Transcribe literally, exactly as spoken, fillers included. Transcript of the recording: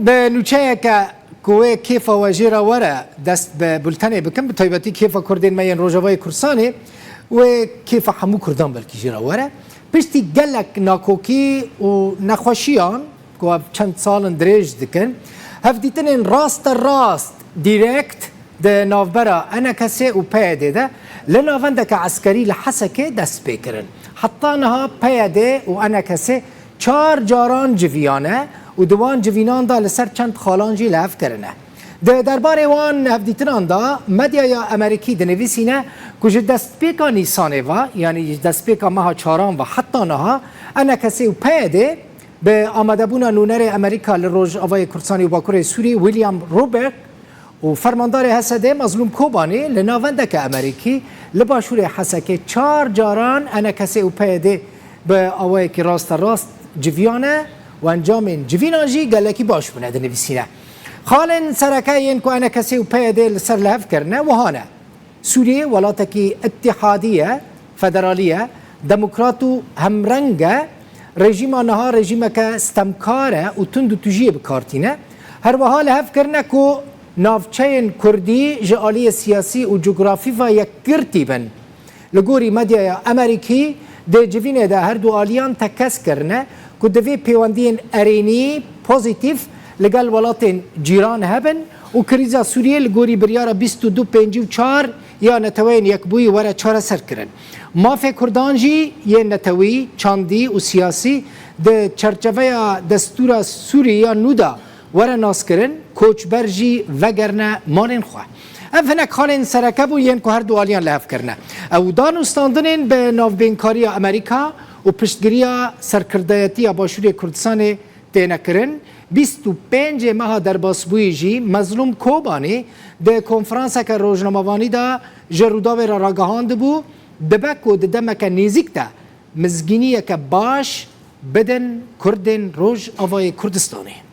Bi nûçeyeke ku wê kêfa we jê re were dest bi bultenê bikim, bi taybetî kêfa Kurdên me yên Rojavayê Kurdistanê, wê kêfa hemû Kurdan belkî jê re were. Piştî gelek nakokî û nexweşiyan ku ev çend sal in dirêj dikin, hevdîtinên raste rast, direkt di navbera ENKSê û PYDê de li navendeke eskerî li Hesekê dest pê kirin. Heta niha PYD û ENKSê çar caran civiyane û di wan civînan de li ser çend xalan jî li hev kirine. Di derbarê wan hevdîtinan de medyaya Amerîkî dinivîsîne ku ji destpêka Nîsanê ve, yanî ji destpêka meha çaran ve heta niha, ENKSê û PYDê bi amadebûna nûnerê Amerîka li Rojavayê Kurdistanê û Bakurê Sûriyê William Roberts û fermandarê HSDê Mezlûm Kobanê li navendeke Amerîkî li başûrê Hesekê çar caran ENKSê û PYDê bi awayekî rasterast civiyane û encamên civînan jî gelekî baş bûne, dinivîsîne. Xalên sereke yên ku ENKSê û PYDê li ser li hev kirine wiha ne. Sûriyê welatekî îtîhadî ye, federalî ye, demokrat û hemreng e. Rejîma niha rejîmeke stemkar e û tund û tujiyê bi kar tîne. Her wiha li hev kirine ku navçeyên kurdî ji aliyê siyasî û cografî ve yekgirtî bin. Li gorî medyaya Amerîkî, di civînê de her du aliyan tekez kirine ku divê pêwendiyên erênî, pozîtîf, li gel welatên cîran hebin û krîza Sûriyê li gorî biryara bîst û du pêncî û çar ya Neteweyên Yekbûyî were çareserkirin. Mafê Kurdan jî yên netewî, çandî û siyasî di çerçeveya destûra Sûrî ya nû de were naskirin, koçber jî vegerine malên xwe. Ev hinek xalên sereke bû yên ku her du aliyan li hev kirine. Ew danûstandinên bi navbênkariya Amerîka û piştgiriya serkirdayetiya Başûrê Kurdistanê têne kirin. Bîst û pêncê meha derbasbûyî jî Mezlûm Kobanî di konferanseke rojnamevanî de ji Rûdawê re ragihandibû, dibe ku di demeke nêzîk de mizgîniyeke baş bidin Kurdên Rojavayê Kurdistanê.